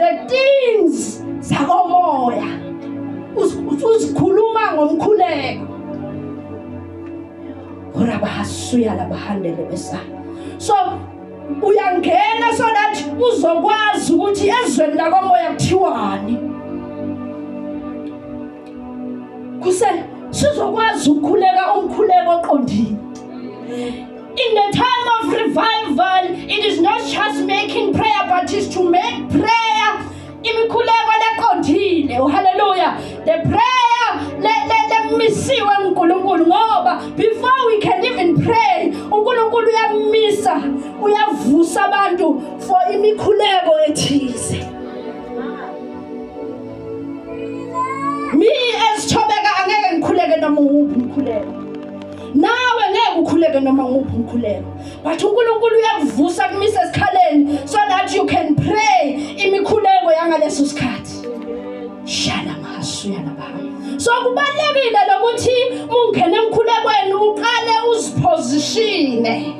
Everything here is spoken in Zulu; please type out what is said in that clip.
The things zakomoya uzikhuluma ngomkhuleko. Urabahasuya labahandele besa. So uyangena so that uzokwazi ukuthi ezweni lakomoya kuthiwani. Kuse sizokwazi ukukhuleka umkhuleko oqondile. In the time of revival, it is not just making prayer, but is to make prayer imikhuleko leqondile. Oh, hallelujah. The prayer lemisiwe uNkulunkulu, ngoba before we can even pray, uNkulunkulu uyamisa, uyavusa abantu for imikhuleko ethize. Me as Thobeka angeke ngikhuleke noma uwuphi umkhuleko. Nawe ngeke ukhuleke noma nguphi umkhuleko. But uNkulunkulu uyakuvusa kumisa esikhaleni so that you can pray imikhuleko yangaleso sikhathi. Shala mahasuya labaha. So kubalekile lokuthi mungene emkhulekweni uqale uzipositione.